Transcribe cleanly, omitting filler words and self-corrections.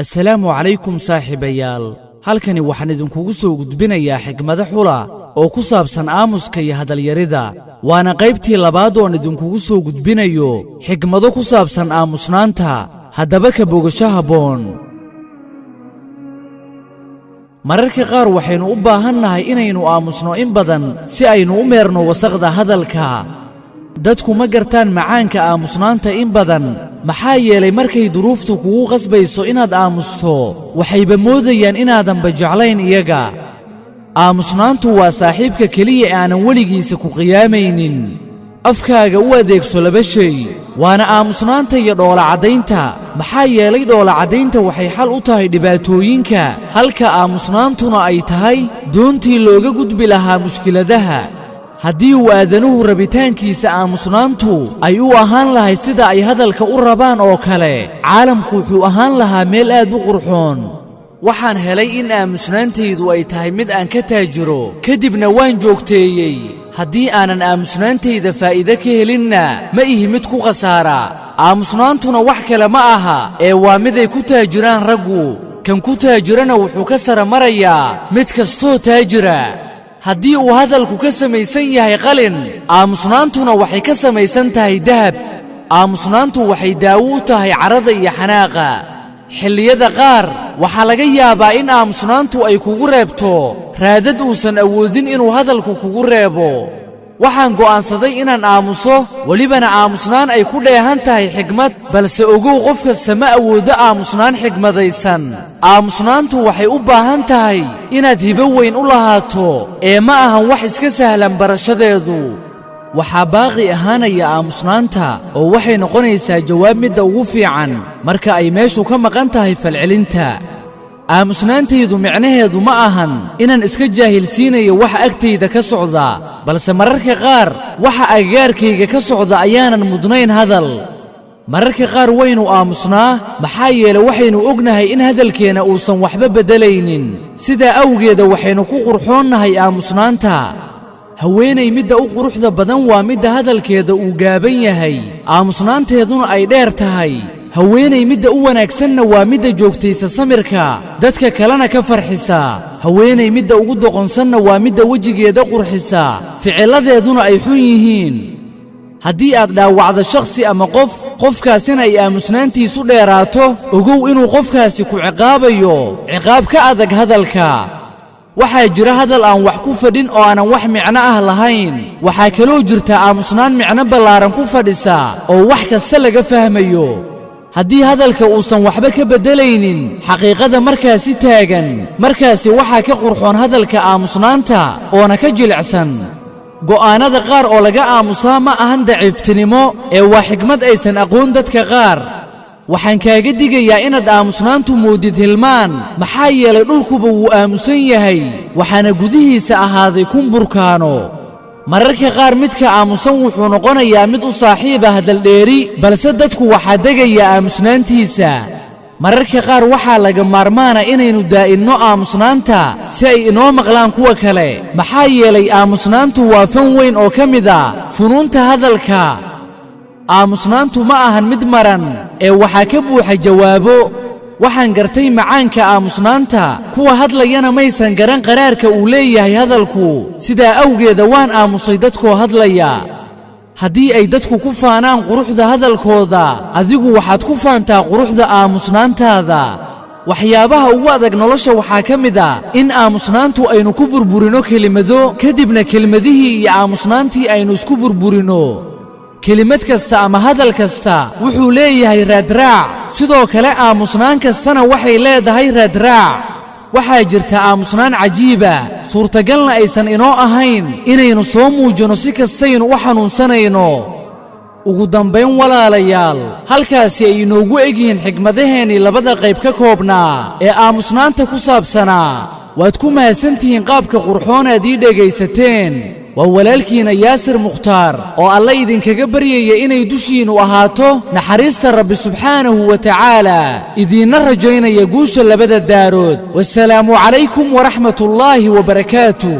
Assalaamu calaykum, saaxiibayaal. Halkani waxaan idinkugu soo gudbinayaa xigmado xula oo ku saabsan aamuska iyo hadalyarida. Waana qaybtii labaad oon idinkugu soo gudbinayo xigmado ku saabsan aamusnaanta. Haddaba ka bogasho habboon. Mararka qaar waxaynu u baahannahay inaynu aamusno in badan si aynu u meerno wasaqda hadalka. Dadku ma gartaan macaanka aamusnaanta in badan, maxaa yeelay markay duruuftu kugu qasbayso inaad aamusto, waxayba moodayaan inaadanba jeclayn iyaga. Aamusnaantu waa saaxiibka keliya ee aanan weligiisa ku qiyaamaynin. Afkaaga u adeegso laba shay, waana aamusnaanta iyo dhoolacaddaynta, maxaa yeelay dhoolacaddaynta waxay xal u tahay dhibaatooyinka, halka aamusnaantuna ay tahay doontii looga gudbi lahaa mushkiladaha. Haddii uu aadanuhu rabitaankiisa aamusnaantu ay u ahaan lahayd sida ay hadalka u rabaan oo kale, caalamku wuxuu ahaan lahaa meel aad u qurxoon. Waxaan helay in aamusnaantaydu ay tahay mid aan ka taajiro, kadibna waan joogteeyey. Haddii aanan aamusnaantayda faa'iide ka helinna, ma ihi mid ku khasaara. Aamusnaantuna wax kale ma aha ee waa miday ku taajiraan raggu. Kan ku taajirana wuxuu ka sara marayaa mid kastoo taajira. Haddii uu hadalku ka samaysan yahay qalin, aamusnaantuna waxay ka samaysan tahay dahab. Aamusnaantu waxay daawo u tahay carrada iyo xanaaqa. Xilliyada qaar waxaa laga yaabaa in aamusnaantu ay kugu reebto raadad uusan awoodin inuu hadalku kugu reebo. Waxaan go'aansaday inaan aamuso, welibana aamusnaan ay ku dheehan tahay xigmad. Balse ogow, qof kasta ma awoodo aamusnaan xigmadaysan. Aamusnaantu waxay u baahan tahay inaad hibo weyn u lahaato, ee ma ahan wax iska sahlan barashadeedu. Waxaa baaqi ahaanaya aamusnaanta, oo waxay noqonaysaa jawaab midda ugu fiican marka ay meeshu ka maqan tahay falcelinta. Aamusnaantaydu micnaheedu ma ahan inaan iska jaahilsiinayo waxa agtayda ka socda, balse mararka qaar waxa agagaarkayga ka socda ayaanan mudnayn hadal. Mararka qaar waynu aamusnaa, maxaa yeele waxaynu ognahay in hadalkeenna uusan waxba beddelaynin. Sidaa awgeeda waxaynu ku qurxoonnahay aamusnaanta. Haweenay midda u quruxda badan waa midda hadalkeeda uu gaaban yahay, aamusnaanteeduna ay dheer tahay. Haweenay midda u wanaagsanna waa midda joogtaysa samirka, dadka kalena ka farxisa. Haweenay midda ugu doqonsanna waa midda wejigeeda qurxisa, ficilladeeduna ay xun yihiin. Haddii aad dhaawacdo shakhsi ama qof, qofkaasina ay aamusnaantiisu dheeraato, ogow inuu qofkaasi ku ciqaabayo ciqaab ka adag hadalka. Waxaa jira hadal aan wax ku fadhin oo aanan wax micno ah lahayn. Waxaa kaloo jirta aamusnaan micno ballaaran ku fadhisa oo wax kasta laga fahmayo. Haddii hadalka uusan waxba ka beddelaynin xaqiiqada markaasi taagan, markaasi waxaa ka qurxoon hadalka aamusnaanta oona ka jilicsan. Go'aannada qaar oo laga aamusaa ma ahan daciiftinimo, ee waa xigmad aysan aqoon dadka qaar. Waxaan kaaga digayaa inaad aamusnaantu moodid hilmaan, maxaa yeelay dhulkuba wuu aamusan yahay, waxaana gudihiisa ahaaday kun burkaano. Mararka qaar midka aamusan wuxuu noqonayaa mid u saaxiiba hadaldheeri, balse dadku waxaa degaya aamusnaantiisa. Mararka qaar waxaa laga maarmaana inaynu daa'inno aamusnaanta si ay inoo maqlaan kuwa kale, maxaa yeelay aamusnaantu waa fan weyn oo ka mid a funuunta hadalka. Aamusnaantu ma ahan mid maran, ee waxaa ka buuxa jawaabo. Waxaan gartay macaanka aamusnaanta, kuwa hadlayana maysan garan qaraarka uu leeyahay hadalku. Sidaa awgeeda waan aamusay dadkoo hadlaya. Haddii ay dadku ku faanaan quruxda hadalkooda, adigu waxaad ku faantaa quruxda aamusnaantaada. Waxyaabaha ugu adag nolosha waxaa ka mid a in aamusnaantu aynu ku burburino kelimado, kadibna kelmadihii iyo aamusnaantii aynu isku burburino. Kelimad kasta ama hadal kasta wuxuu leeyahay raadraac, sidoo kale aamusnaan kastana waxay leedahay raadraac. Waxaa jirta aamusnaan cajiiba, suurtagalna aysan inoo ahayn inaynu soo muujinno si kastaynu u xanuunsanayno. Ugu dambayn, walaalayaal, halkaasi ay inoogu egyihiin xigmadaheennii labada qayb ka koobnaa ee aamusnaanta ku saabsanaa. Waad ku mahadsantihiin qaabka qurxoonaad ii dhegaysateen. Waa walaalkiinna Yaasir Mukhtaar oo Alla idinkaga baryaya inay dushiinnu ahaato naxariista Rabbi subxaanahu wa tacaalaa, idiinna rajaynaya guusha labada daarood. Wasalaamu calaykum waraxmatullaahi wabarakaatu.